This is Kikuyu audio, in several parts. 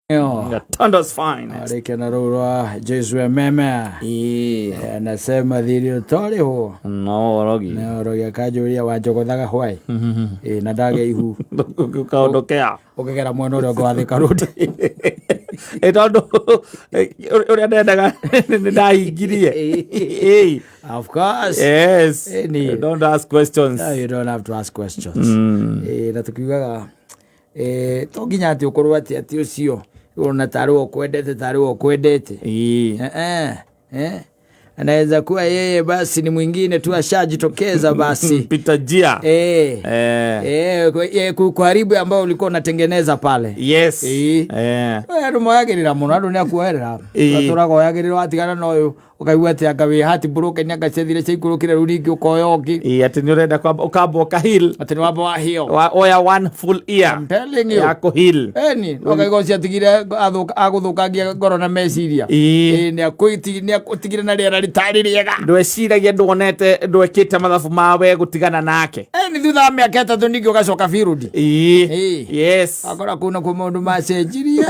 Gatundu's finest. Arĩkia na rũu rwa Jesu Ememe. Anasema thiri ũtorĩhwo No orogi. na orogi akanjũria wanjogothaga hwaĩ. Ĩ, na ndagĩa ihu Ukaondokea. ũkĩgera mwena ũrĩa ũngĩ wa Thika Road. Ĩ tondũ ũrĩa ndendaga nĩ ndahingirie. Ĩ. Of course. Yes. Ĩni. Don't ask questions. No, you don't have to ask questions. Ĩ, na tukiugaga to nginya atĩ ũkorwo atĩ atĩ ũcio ona tarĩ we ũkwendete tarĩ we ũkwendete. Ĩ. Eh, eh, eh. Anaweza kuwa yeye basi ni mwingine tu ashajitokeza basi. Pita njia. Eh. Eh. Eh, kuharibu ambayo ulikuwa unatengeneza pale. Yes. Ĩ. Eh. Andå moyagä rä ra må no andå nä akuoerera Ĩ. atå raga oyagä rä ra watigana na å yå å kaigua atä anga wä hati mbå anga ciathire ciaikå rå kä re rä u ningä å koya å ngä Ĩ, atĩ nĩ ũrenda kwamba ũkamba ũka heal. atä nä wamba wa hio Oya one full year I'm telling you. ya kũheal. Eni no kaigua å ciatigire agå thå kangia ngoro na meciria. Ĩ. Nä akå tigire na rä era rä tarä rĩega. Ndweciragia ndwonete ndwekĩte mathabu mawe gũtigana nake. Eni thutha wa mä aka ĩtatũ ningä å gacoka birudi. Ĩ. Ĩ. Yes. Akora kå na kwä maå ndå macenjirie.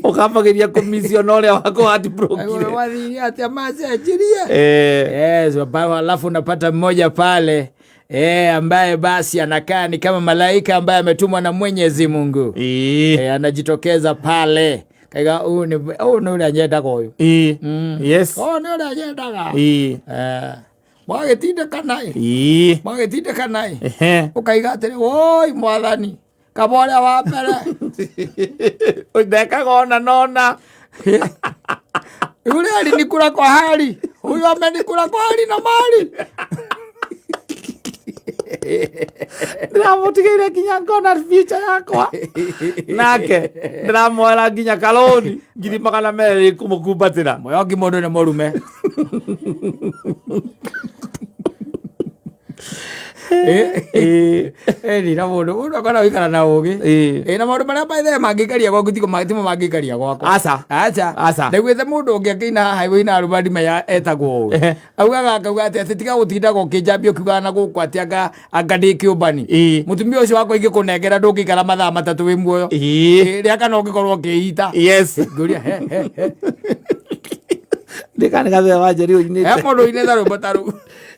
Ũkambagĩria kũmicio na ũrĩa waku heartbroken. Wathire atä macenjirie. Eh. Yes, alafu unapata mmoja pale ambaye basi anakaa ni kama malaika ambaye ametumwa na Mwenyezi Mungu. Ĩ. Anajitokeza pale kaiga huyu ni huyu nĩ ũrĩa nyendaga ũyũ. Ĩ. Yes. Ũyũ nĩ ũrĩa nyendaga. Ĩ. Mwagĩtindĩkana ĩ. Ĩ. Mwagĩtindĩkana ĩ. Ehe. Ũkaiga atĩrĩ woi mwathani kaba ũrĩa wa mbere. Ndekaga ona nona. Yule alinikula kwa hali, huyu amenikula kwa hali na mali. Ndĩramũtigĩire nginya ngona future yakwa nake ndĩramuoera nginya kaloni 200,000 kũmũkumbatĩra. Moyo mũndũ nĩ mũrume. Ĩ. Ĩni na mũndũ mũndũ akoragwo gũikara na ũgĩ. Ĩ. Ĩ, na maũndũ marĩa maithe mangĩikaria gwaku timo mangĩikaria gwakwa. Aca. Aca. Aca. Ndaiguĩte mũndũ ũngĩ akĩina haha wĩina arũmani maya etagwo ũũ. Ehe. Augaga akauga atĩ atĩ tiga gũtindaga ũkĩnjambia ũkiugaga na gũkũ atĩ anga anga ndĩ kĩũmbani. Ĩ. Mũtumia ũcio wakwa ingĩkũnengera ndũngĩikara mathaa matatũ wĩ muoyo. Ĩ. Rĩa kana ũngĩkorwo ũkĩita. Yes. Ngũria he he he. Ndĩka nĩ gathea wa Njeri He ũinĩte. mũndũ ũinĩte rwĩmbo ta rũu.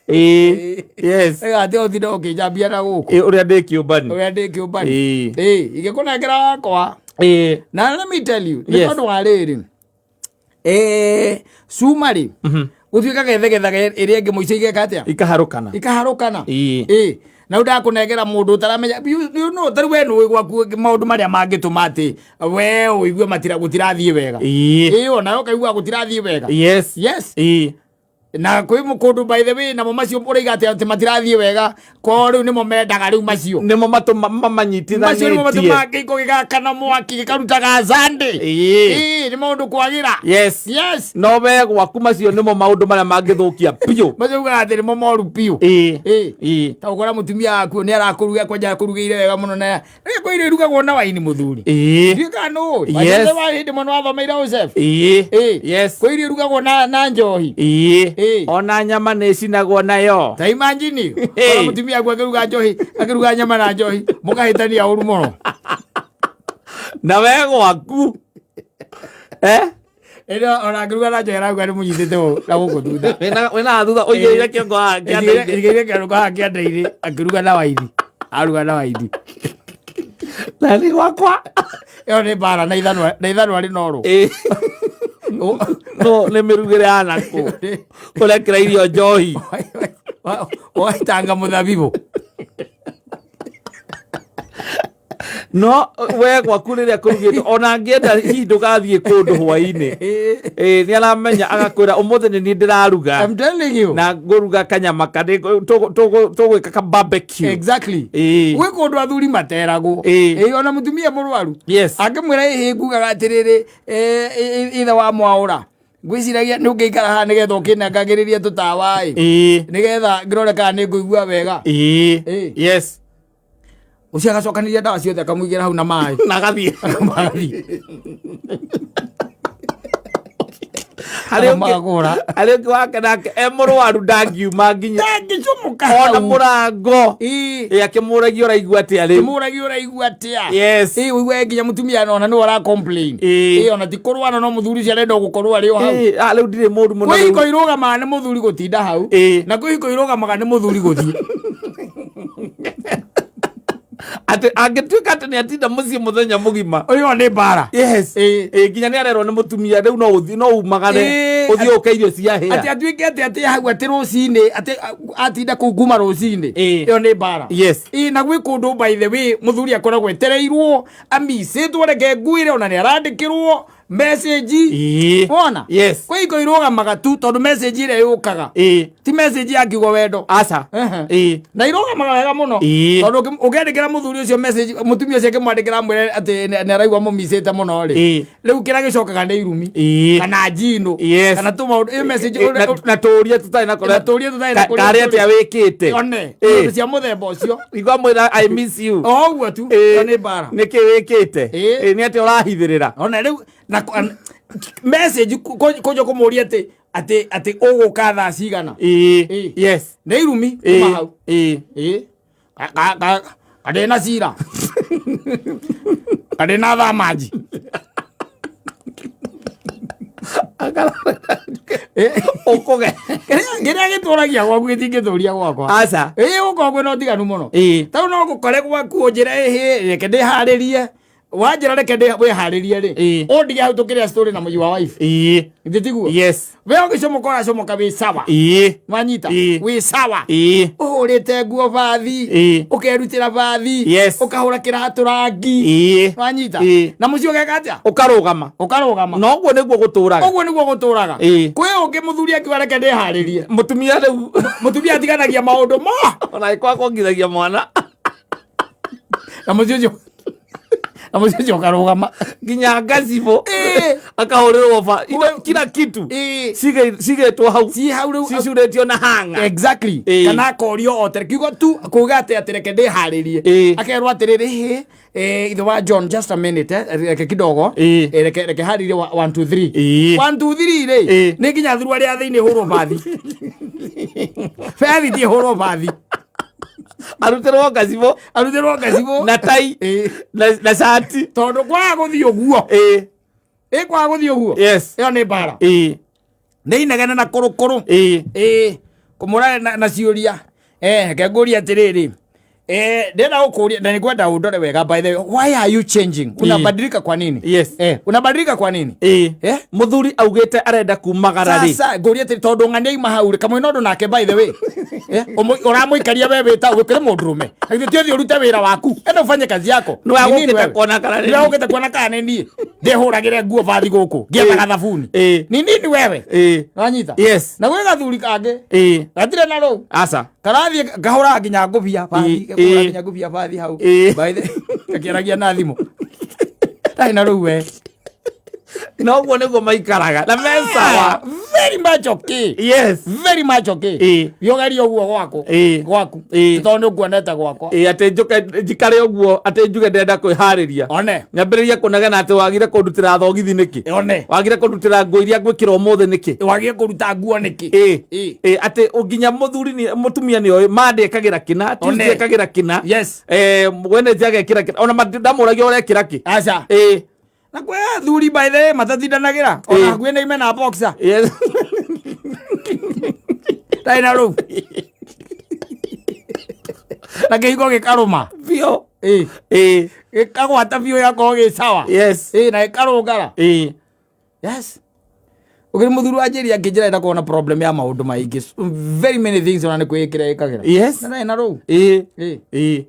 Ĩ. Yes. Ĩga atĩ ũtinde ũkĩnjambia na gũkũ. Ĩ, ũrĩa ndĩ kĩũmbani. Ũrĩa ndĩ kĩũmbani. Ĩ. Ĩ, ingĩkũnengera wakwa. Ĩ. Na let me tell you, nĩ Yes. tondũ wa rĩrĩ. Cuma rĩ, gũtuĩkaga ĩthegethaga ĩrĩa ĩngĩ mũico igeka atĩa? Ikaharũkana. Ikaharũkana. Ĩ. Ĩ, na rĩu ndakũnengera mũndũ ũtaramenya you know, tarĩu we nĩũĩ gwaku maũndũ marĩa mangĩtũma atĩ we ũigue matira gũtirathiĩ wega. Ĩ. Ĩ, onawe ũkaigua gũtirathiĩ wega. Yes. Yes. Ĩ. Na kwĩ kũndũ by the way namo macio ũraiga atĩ atĩ matirathiĩ wega kwao rĩu nĩmo mendaga rĩu macio. Nĩmo Macio nĩmo mamanyitithanĩtie. matũmaga kĩiko gĩgakana mwaki gĩkarutaga zande. Ĩ. Ĩ, nĩ maũndũ kwagĩra. Yes. Yes. No we gwaku macio nĩmo maũndũ marĩa mangĩthũkia biũ. Macio ugaga atĩ nĩmo moru biũ. Ĩ. Ĩ. Ĩ. Ta ũkora mũtumia waku nĩ arakũruga kwanja akũrugĩire wega mũno na rĩu kwĩ irio irugagwo na waini mũthuri. Ĩ. Ndiũĩ kana nĩũĩ. Yes. Wacembe wa hĩndĩ ĩmwe nĩwathomeire ũchef. Ĩ. Ĩ. Yes. Kwĩ irio irugagwo na njohi. Ĩ. Ĩ. Ona nyama nĩ ĩcinagwo nayo. Ta imagine Ĩ. ora mũtumia waku akĩruga njohi akĩruga nyama na njohi mũkahĩtania ũru mũno. Na we gwaku. Eh? Ĩno ona akĩruga na njohi arauga nĩ mũnyitĩte ũũ na gũkũ thutha. Wĩna thutha ũigĩrĩire kĩongo haha kĩande-inĩ. Ĩigĩrĩire kĩongo haha kĩande-inĩ akĩruga na waini. Aruga na waini. Na nĩ gwakwa. Ĩyo nĩ mbara na ithanwa na ithanwa rĩnorwo. Ĩ. No nĩ mĩrugĩre ya nakũ. Ũrekĩra irio njohi. Waitanga mũthabibũ. No we gwaku rĩrĩa kũrugĩtwo ona angĩenda hihi ndũgathiĩ kũndũ hwaĩ-inĩ. Ĩ, nĩ aramenya agakwĩra ũmũthĩ nĩ niĩ ndĩraruga. I'm telling you. Na ngũruga kanyama karĩ tũgwĩka ka barbecue. Exactly. Ĩ. Gwĩ kũndũ athuri materagwo. Ĩ. Ĩ, ona mũtumia mũrwaru. Yes. Angĩmwĩra ĩhĩ ngugaga atĩrĩrĩ ithe wa mwaũra ngwĩciragia nĩ ũngĩikara haha nĩgetha ũkĩnangagĩrĩria tũtawa ĩ. Ĩ. Nĩgetha ngĩrore kana nĩ ngũigua wega. Ĩ. Ĩ. Yes. Ũcio agacokanĩria ndawa ciothe akamũigĩra hau na maĩ. Na agathiĩ. Agathiĩ. Harĩ ũngĩ- Magũra. Harĩ ũngĩ wake nake e mũrwaru ndangiuma nginya Ndangĩcũmũka ona hau. mũrango. Ĩĩ. Ĩ akĩmũragia ũraigua atĩa rĩu? Kĩmũragia ũraigua atĩa? Yes. Ĩĩ ũigue nginya mũtumia ona nĩwe ũra complain. Ĩĩ. Ĩĩ ona ti kũrwara no mũthuri ũcio arenda gũkorwo arĩ o hau. Ĩ, ah, rĩu ndirĩ mũru mũno Kwĩ rĩu. hiko irũgamaga nĩ mũthuri gũtinda hau. Ĩĩ. Na kwĩ hiko irũgamaga nĩ mũthuri gũthiĩ. Atĩ angĩtuĩka atĩ nĩ atinda mũciĩ mũthenya mũgima. Ũyũ nĩ mbara. Yes. Ĩĩ. Ĩ, nginya nĩ arerwo nĩ mũtumia rĩu no ũthiĩ no umagare Ĩĩ. ũthiĩ ũke irio cia Atĩ hĩa. atuĩke atĩ atĩ hau atĩ rũcinĩ atĩ atinda kũu kuma rũcinĩ. Ĩĩ. Ĩyo nĩ mbara. Yes. Ĩĩ na gwĩ kũndũ by the way mũthuri akoragwo etereirwo amicĩtwo reke nguĩre ona nĩ arandĩkĩrwo message. Ĩĩ. Wona? Yes. Kwĩ hiko irũgamaga tu tondũ message ĩrĩa yũkaga Ĩĩ. ti message ya kiugo wendo. Aca. Ehe. Ĩĩ. Na irũgamaga wega mũno. Ĩĩ. Tondũ ũngĩandĩkĩra mũthuri ũcio message mũtumia ũcio akĩmwandĩkĩra amwĩre atĩ nĩ araigua mũmicĩte mũno rĩ. Ĩĩ. Rĩu kĩrĩa gĩcokaga nĩ irumi. Ĩĩ. Kana njino. Yes. Kana tũmaũndũ ĩyo message Ĩ, na tũũria tũtarĩ na Na tũũria tũtarĩ na kũrĩa karĩ tũrĩ. atĩa wĩkĩte. One. Ĩĩ. Maũndũ cia mũthemba ũcio. Igua mwĩra I miss you. O ũguo tu. Ĩĩ. Ĩyo nĩ mbara. Nĩkĩ wĩkĩte? Ĩĩ. Ĩ, nĩ atĩa ũrahithĩrĩra? Ona rĩu na message kũnjwo kũmũria atĩ atĩ atĩ ũgũka thaa cigana. Ĩĩ. Ĩĩ. Yes. Nĩ irumi kuma Ĩĩ. hau. Ĩĩ. Ĩĩ. Kandĩ na cira. Kandĩ na thamanji. Ũkũge. Kĩrĩa gĩtũragia gwaku gĩtingĩtũria gwakwa. Aca. Ĩĩ gũkorwo kwĩna ũtiganu mũno. Ĩĩ. Tarĩu no ngũkore gwaku ũnjĩre ĩhĩ reke ndĩharĩrie. Wanjĩra reke wĩharĩrie rĩ. Ĩĩ. Ũndige hau tũkĩrĩa story na mũyi wa wife. Ĩĩ. Githĩ tiguo? Yes. We ũgĩcomoka ũracomoka wĩ sawa. Ĩĩ. Wanyita? Ĩĩ. Wĩ sawa. Ĩĩ. Ũhũrĩte nguo bathi. Ĩĩ. Ũkerutĩra bathi. Yes. Ũkahũra kĩratũ rangi. Ĩĩ. Wanyita? Ĩĩ. Na mũciĩ ũgeka atĩa? Ũkarũgama. Ũkarũgama. Na ũguo nĩguo gũtũraga. Ũguo nĩguo gũtũraga. Ĩĩ. Kwĩ ũngĩ mũthuri akiuga reke ndĩharĩrie. Mũtumia rĩu Mũtumia atiganagia maũndũ mo. ona ĩkwa kwongithagia mwana Na mũciĩ ũcio na mũciĩ ũcio ũkarũgama. nginya ngacibũ Ĩĩ. akahũrĩrwo ba indo kila kitu Ĩĩ. Cigĩtwo hau Ci hau rĩu. cicurĩtio na hanga. Exactly. Ĩĩ. Kana akorio o tere kiugo tu kuga atĩ atĩ reke ndĩharĩrie. Ĩĩ. Akerwo atĩrĩrĩ hĩ eh, ithe wa John just a minute eh, reke kidogo. Ĩĩ. Eh, reke reke harĩrie 1 2 3. Ĩĩ. 1 2 3 rĩ. Ĩĩ. Nĩ nginya thuruarĩ ya thĩinĩ hũrwo bathi. Bathi ti hũrwo bathi. Arutĩrwo ngacibũ Arutĩrwo ngacibũ. na tai Ĩĩ. na cati. Tondũ kwaga gũthiĩ ũguo. Ĩĩ. Ĩ kwaga gũthiĩ ũguo. Yes. Ĩyo nĩ mbara. Ĩĩ. Nĩ inegene na kũrũkũrũ. Ĩĩ. Ĩĩ kũmũra na ciũria. Eh, reke ngũrie atĩrĩrĩ. Eh, ndĩrenda gũkũria na nĩngwenda ũndore wega by the way. Why are you changing? Unabadilika kwa nini? Yes. Eh, unabadilika kwa nini? Ĩĩ. Eh? Mũthuri augĩte arenda kumagara rĩ. Sasa ngũrie atĩrĩ tondũ ng'ania ima hau rĩ kamwe na ũndũ nake by the way. Eh, ũramũikaria we wĩta gũkĩrĩ mũndũrũme. Na githĩ ti ũthiĩ ũrute wĩra waku. Enda ufanye kazi yako. Nĩwe Ni nini agũkĩte wewe? kuona kana nĩ Nĩwe niĩ. agũkĩte kuona kana nĩ niĩ. Ndĩhũragĩre nguo bathi gũkũ. Ngĩethaga thabuni. Ĩĩ. Ni nini wewe? Ĩĩ. Wanyita? Yes. Na gwĩ gathuri kangĩ. Ĩĩ. Gatirĩ na rũu. Aca. Karathiĩ ngahũraga nginya ngũbia bathi. Ĩĩ. Gakũraga Ĩĩ. nginya ngũbia bathi hau. Ĩĩ. By the gakĩaragia na thimũ. Ndarĩ na rũu we. Na ũguo nĩguo maikaraga na me sawa. Very much okay. Yes. Very much okay. Ĩĩ. Yogeria ũguo gwaku. Ĩĩ. Gwaku. Ĩĩ. Tondũ nĩ ũkuonete gwakwa. Ĩĩ atĩ njũke njikare ũguo atĩ njuge ndĩrenda kwĩharĩria. One. Nyambĩrĩrie kũnegena atĩ wagire kũndutĩra thogithi nĩkĩ? One. Wagire kũndutĩra nguo iria ngwĩkĩra ũmũthĩ nĩkĩ? Wagie kũruta nguo nĩkĩ? Ĩĩ. Ĩĩ. Ĩĩ atĩ nginya mũthuri nĩ mũtumia nĩ oĩ Monday ekagĩra kĩna, One. Tuesday ekagĩra kĩna. Yes. Eh, Wednesday agekĩra kĩna. Ona ndamũragia ũrekĩra kĩ. Aca. Ĩĩ. Na kwĩ athuri by the way matatindanagĩra. Ona Ĩĩ. hakuhĩ nĩ ime na boxer. Yes. Ndarĩ na rũu. Na kĩhingo gĩkarũma. Biũ. Ĩĩ. Ĩĩ. Gĩkagwata biũ gĩgakorwo gĩ sawa. Yes. Ĩĩ na gĩkarũngara. Ĩĩ. Yes. Ũkĩrĩ mũthuri wa njĩri akĩnjĩra ndakorwo na problem ya maũndũ maingĩ. Very many things ona nĩ kwĩĩkĩra ĩkagĩra. Yes. Na ndarĩ na rũu. Ĩĩ. Ĩĩ. Ĩĩ.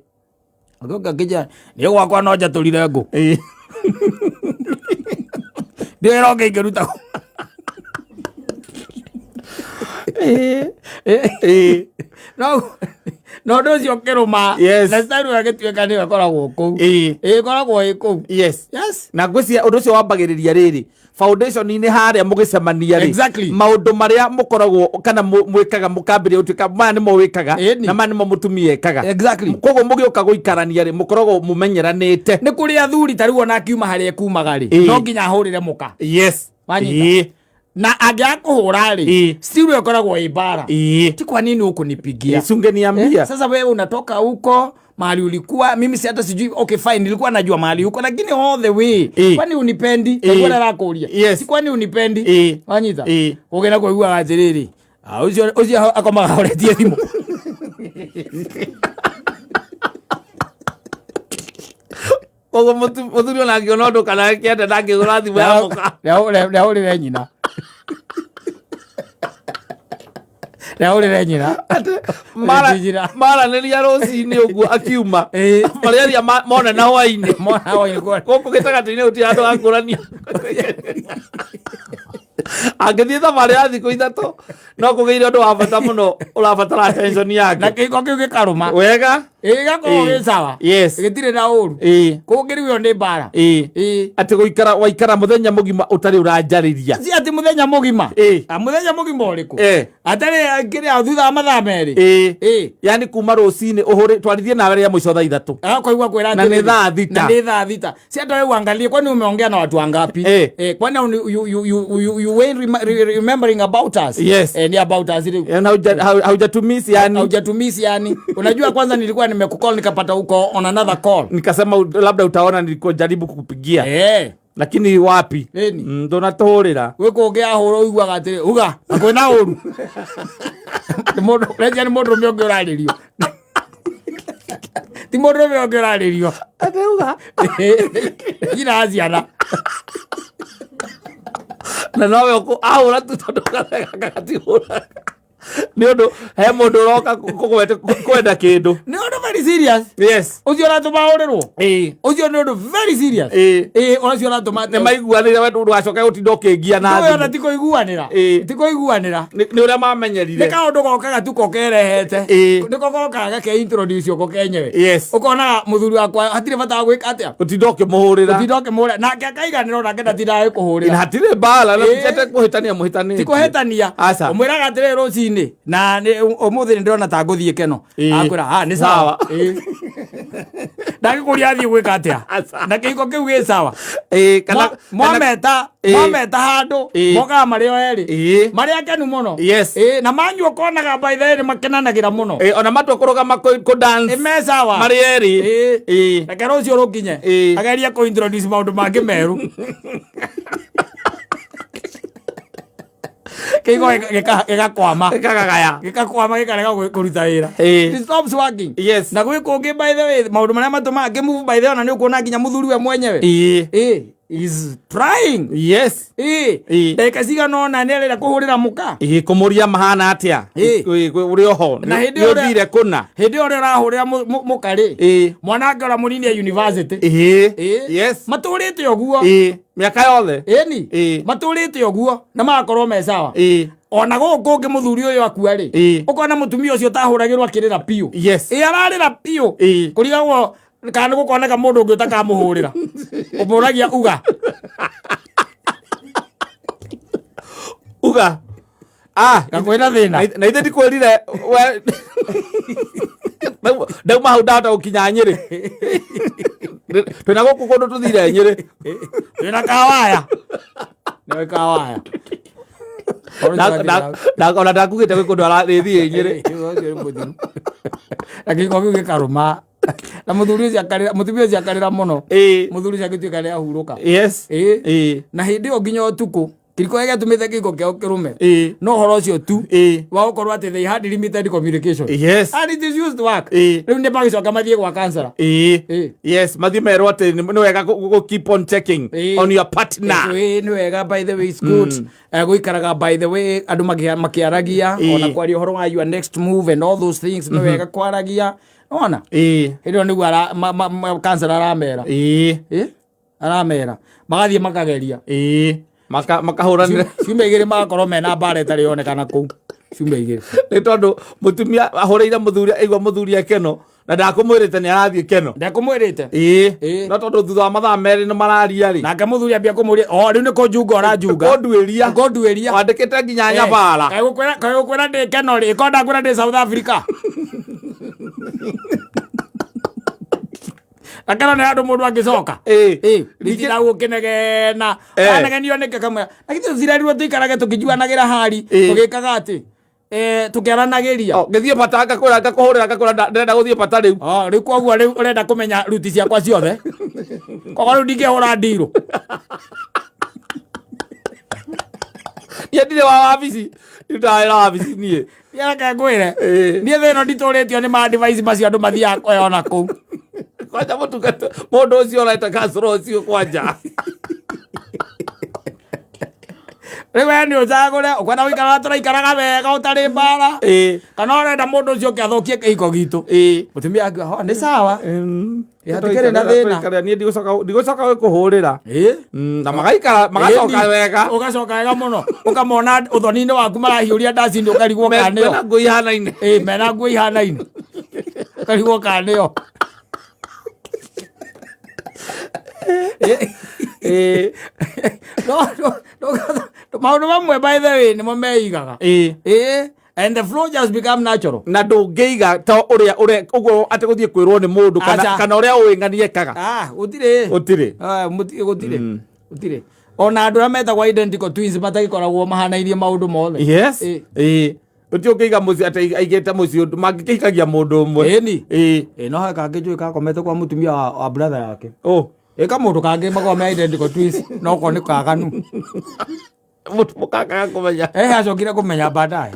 Agĩũka akĩnjĩra niĩ gwakwa no njatũrire ngũ. Ĩĩ. Ndiũĩ wĩra ũngĩ ingĩruta. Ĩĩ. Ĩĩ. No na ũndũ ũcio ũkĩrũma. Yes. Na style ĩyo ĩgĩtuĩka nĩyo ĩkoragwo kũu. Ĩĩ. Ĩĩ ĩkoragwo ĩ kũu. Yes. Yes. Na ngwĩciria ũndũ ũcio wambagĩrĩria rĩrĩ foundation-inĩ harĩa mũgĩcemania rĩ Exactly. maũndũ marĩa mũkoragwo kana mwĩkaga mũkambĩrĩria gũtuĩka maya nĩmo wĩkaga Ĩni. na maya nĩmo mũtumia ekaga. Exactly. Koguo mũgĩũka gũikarania rĩ mũkoragwo mũmenyeranĩte. Nĩ kũrĩ athuri ta rĩu ona akiuma harĩa ekumaga rĩ Ĩĩ. no nginya ahũrĩre mũka. Yes. Wanyita? Ĩĩ. Na angĩaga kũhũra rĩ, still ĩkoragwo ĩ mbara. Ti kwa nini hukunipigia? Sungeniambia. Sasa wewe unatoka huko mahali ulikuwa, mimi si hata sijui. Okay fine, nilikuwa najua mahali huko, lakini all the way, kwani unipendi? Niguo ndarakuria. Si kwani unipendi? Wanyita? Ugena kuiguaga atiriri, "Ah, ucio ucio akomaga ahoretie thimu." Koguo muthuri ona angĩona ũndũ kana kĩenda ndangĩgũra thimũ ya mũka. Ndahũrĩre nyina, ndahũrĩre nyina. Njira. Maranĩria rũcinĩ ũguo akiuma, marĩaria mona na hwainĩ. Mona hwainĩ Gũkũ gĩtagatĩ-inĩ gũtirĩ handũ hakũrania. Angĩthiĩ thabarĩ ya thikũ 3, no kũgĩire ũndũ wa bata mũno ũrabatara attention Na yake. kĩhiko kĩu gĩkarũma. Wega. Ĩ, gĩgakorwo gĩ sawa. Gĩtirĩ na ũru. Kũngĩ rĩu ĩyo nĩ mbara. Atĩ gũikara waikara mũthenya mũgima ũtarĩ ũranjarĩria. Si atĩ mũthenya mũgima. Ah, mũthenya mũgima ũrĩkũ? Atarĩ kĩrĩa thutha wa mathaa 2. Yani kuma rũcinĩ ũhũrĩ twarithie nawe rĩa mũico thaa 3. Akaigua kwĩra Na nĩ atĩrĩrĩ, thaa 6. Na nĩ thaa 6. Si hata wewe uangalie, kwani umeongea na watu wangapi? Kwani you ain't remembering about us? Ni about us rĩu. Na haujatumisi yani. Haujatumisi yani. Unajua kwanza nilikuwa nimekucall nikapata uko on another call. Nikasema labda utaona nilikuwa jaribu kukupigia. Lakini wapi? Ĩni. Ndũnatũhũrĩra. Gwĩ kũngĩ ahũra ũiguaga atĩrĩ, uga kwĩna ũru. Nĩ mũndũ, rĩngĩ nĩ mũndũrũme ũngĩ ũrarĩrio. Ti mũndũrũme ũngĩ ũrarĩrio. Atĩ uga. Nyina wa ciana. Na nowe ahũra tu tondũ gatihũra. Nĩ ũndũ he mũndũ ũroka kwenda kĩndũ. Nĩ ũndũ very serious. Ũcio ũratũma ahũrĩrwo. Ũcio nĩ ũndũ very serious. Ũcio ũratũma Nĩ maiguanĩire, we ndũgacoke gũtinda ũkĩngia na Ndũĩ ona thimũ. ti kũiguanĩra. Ti kũiguanĩra. Nĩ ũrĩa mamenyerire. Nĩ kaũndũ gokaga tu ko kerehete. Nĩko gokaga gake introduce ko kenyewe. Ũkonaga mũthuri wakwa hatirĩ bata wa gwĩka atĩa? Gũtinda ũkĩmũhũrĩra. Gũtinda ũkĩmũhũrĩra. Nake akaiganĩra onake ndatindaga agĩkũhũrĩra. Na hatirĩ mbara, na ti atĩ kũhĩtania mũhĩtanĩtie. Ti kũhĩtania. Aca. Ũmwĩraga atĩrĩrĩ rũcinĩ, na ũmũthĩ nĩ ndĩrona ta ngũthiĩ Keno. Akwĩra, "Ah, nĩ sawa." Sawa. Ndangĩkũria athiĩ gwĩka atĩa. Aca. Na kĩhiko kĩu gĩ sawa. Mwameta handũ, mokaga marĩ o erĩ. Marĩ akenu mũno. Na manyua ũkonaga by the way nĩ makenanagĩra mũno. Ona matua kũrũgama kũ dance. Me sawa. Marĩ erĩ. Reke rũciũ rũkinye. Agerie kũ introduce maũndũ mangĩ merũ. Kĩhiko gĩgakwama. Gĩkagagaya. Gĩgakwama, gĩkarega kũruta wĩra. It stops working. Na gwĩ kũngĩ by the way maũndũ marĩa matũmaga kĩmove by the way, ona nĩ ũkuona nginya mũthuri we mwenyewe. Is trying. Ndagĩka cigana ũna nĩ arenda kũhũrĩra mũka. Kũmũria mahana atĩa? Ũrĩ oho. Na hĩndĩ Nĩ ũthire kũna. Hĩndĩ ĩyo ũrĩa ũrahũrĩra mũka rĩ, mwanake ũrĩa mũnini e university. Matũrĩte ũguo. Mĩaka yothe. Ĩni. Matũrĩte ũguo na magakorwo me sawa. Ona gũkũ kũngĩ mũthuri ũyũ akua rĩ, ũkona mũtumia ũcio ũtahũragĩrwo akĩrĩra biũ. Ararĩra biũ. Kũrigagwo kana nĩ gũkoneka mũndũ ũngĩ ũtakamũhũrĩra. Ũmũragia uga. Uga. Gakwĩna thĩna. Na ithe ndikwĩrire we ndauma hau ndahota gũkinya Nyĩrĩ. Twĩna gũkũ kũndũ tũthire Nyĩrĩ. Twĩna kawaya. Nĩwe kawaya. Ona ndakugĩte gwĩ kũndũ ararĩthiĩ Nyĩrĩ. Na kĩhiko kĩu gĩkarũma. Na mũthuri ũcio akarĩra, mũtumia ũcio akarĩra mũno. Mũthuri ũcio agĩtuĩka nĩ ahurũka. Na hĩndĩ ĩyo nginya ũtukũ kĩriko gĩatũmĩte kĩhiko kĩao kĩrũme. No ũhoro ũcio tu wa gũkorwo atĩ they had limited communication. And it is used to work. Rĩu nĩ magĩcoka mathiĩ gwa counselor. Yes, mathiĩ merwo atĩ nĩ wega keep on checking on your partner. Nĩ wega, by the way, it's good. Gũikaraga by the way andũ makĩaragia, ona kwaria ũhoro wa your next move and all those things, nĩ wega kwaragia. Ona hĩndĩ ĩyo nĩguo counselor aramera. Aramera magathiĩ makageria. Makahũranĩra. Ciumia 2 magakorwo mena mbara ĩtarĩ yonekana kũu ciumia 2. Nĩ tondũ mũtumia ahũrĩire mũthuri, aigua mũthuri akeno na ndakũmwĩrĩte nĩ arathiĩ keno. Ndekũmwĩrĩte. No tondũ thutha wa mathaa 2 nĩ mararia rĩ, Nake mũthuri ambia kũmũria, o rĩu nĩ kũnjunga ũranjunga. Kũnduĩria. Kũnduĩria. Wandĩkĩte nginya nyabara. Kaĩ gũkwĩra ndĩ keno rĩ, ĩkorwo ndakwĩra ndĩ South Africa. Akana nĩ handũ mũndũ angĩcoka. Ĩĩ. Ĩĩ, nditinda gũkĩnegena. Eh. Anegenio nĩkĩ kamwĩra. Na githĩ tũtirerirwo tũikarage tũkĩnjuanagĩra hari, Ĩĩ. tũgĩkaga atĩ eh, tũkĩaranagĩria. Oh, ngĩthiĩ bata ngakwĩra ngakũhũrĩra ngakwĩra ndĩrenda gũthiĩ bata rĩu. Oh, rĩu koguo rĩu ũrenda kũmenya ruti ciakwa ciothe. Koguo rĩu ndingĩhũra ndirũ. Niĩ ndirĩ wa wabici. Ndindawĩra wabici niĩ. Reke ngwĩre. Ĩĩ. Niĩ thĩ ĩno nditũrĩtio nĩ ma device macio andũ mathiaga kweyona kũu. Kwanja mũtungata mũndũ ũcio ũreta kasoro ũcio kwanja. Rĩu we nĩ ũcagũre ũkwenda gũikara tũraikaraga wega ũtarĩ mbara. Ĩĩ. Kana ũrenda mũndũ ũcio ũke athũkie kĩhiko gitũ. Ĩĩ. Mũtumia akiuga, "Ho, nĩ sawa." Ĩ, hatikĩrĩ na thĩna. Tũikare, niĩ ndigũcoka gũkũhũrĩra. Ĩ. Na magaikara magacoka Ĩni, wega. Ũgacoka wega mũno. Ũkamona ũthoni-inĩ waku marahiũria ndacini ũkarigwo kana nĩo. Mena nguo ihanaine. Ĩ, mena nguo ihanaine. Ũkarigwo kana nĩo. Ĩĩ. No, maũndũ mamwe by the way nĩmo meigaga. Ĩĩ. Ĩ, and the flow just become natural. Na ndũngĩiga ta ũrĩa ũrĩa ũguo atĩ gũthiĩ kwĩrwo nĩ mũndũ kana Aca. kana ũrĩa ũĩ ng'ani ekaga. Ah, gũtirĩ. Gũtirĩ. Ah, gũtirĩ. Gũtirĩ. Ona andũ arĩa metagwo identical twins matagĩkoragwo mahanainie maũndũ mothe. Yes. Ĩ. Ĩĩ. Gũtirĩ ũngĩiga mũciĩ atĩ aigĩte mũciĩ ũndũ mangĩkĩikagia mũndũ ũmwe. Ĩni. Ĩĩ. Ĩ, no he kangĩ njũĩ gakomete kwa mũtumia wa brother yake. Oh. Ĩ kamũndũ kangĩ makoragwo me identical twins no ko nĩ kaganu. Mũkakaga kũmenya. Eh, acokire kũmenya baadaye.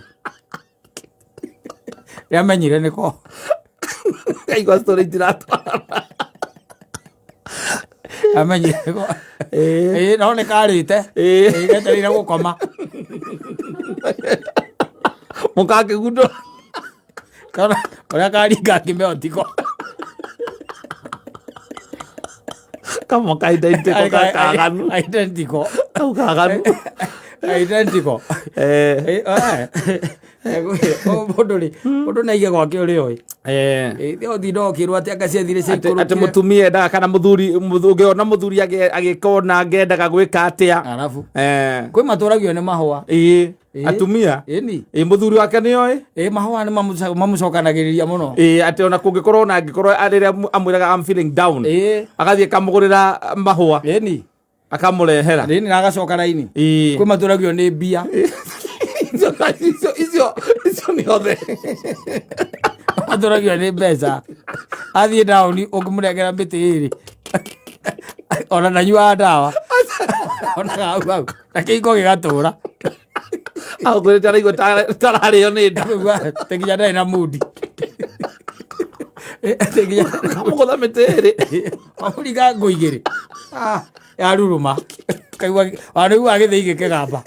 Rĩamenyire nĩko. Kaigua story itiratwarana. Amenyire nĩko. Ĩĩ. Ĩ, no nĩ karĩte. Ĩĩ. Ĩ, getereire gũkoma. Mũkakĩgundũra. Kana ũrĩa karinga ngĩmeo tiko. Kamwe ka identical ka kaganu. Identical. Kau kaganu. Identical. Eh. Ĩ, eh. Mũndũ rĩ, mũndũ nĩ aige gwake ũrĩa oĩ. Eh. Ĩ, ũtinda ũkĩrwo atĩ anga ciathire Atĩ atĩ ciaikũrũkire. mũtumia endaga kana mũthuri ũngĩona mũthuri agĩka ũna angĩendaga gwĩka atĩa. Arabu. Eh. Kwĩ matũragio nĩ mahũa. Ĩĩ. Ĩĩ. Atumia. Ĩni. Ĩĩ mũthuri wake nĩoĩ. Ĩ, mahũa nĩ mamũcokanagĩrĩria mũno. Ĩĩ atĩ ona kũngĩkorwo ona angĩkorwo rĩrĩa amwĩraga I'm feeling down. Ĩĩ. Agathiĩ akamũgũrĩra mahũa. Ĩni. Akamũrehera. Ĩni na agacoka raini. Ĩĩ. Kwĩ matũragio nĩ mbia. Icio icio icio icio nĩ othe. Matũragio nĩ mbeca. Athiĩ taũni ũngĩmũnengera mĩtĩ ĩrĩ. Ona ndanyuaga ndawa. Onaga hau hau. Na kĩhiko gĩgatũra. Agũkwĩrĩte araigua tararĩo nĩ nda. Atĩ nginya ndarĩ na mundi. Atĩ nginya Kamũgũtha mĩtĩ ĩrĩ. wamũringa ngũ igĩrĩ. Ah, yaruruma. Kaigua wanaigua gĩthĩi gĩkĩgamba.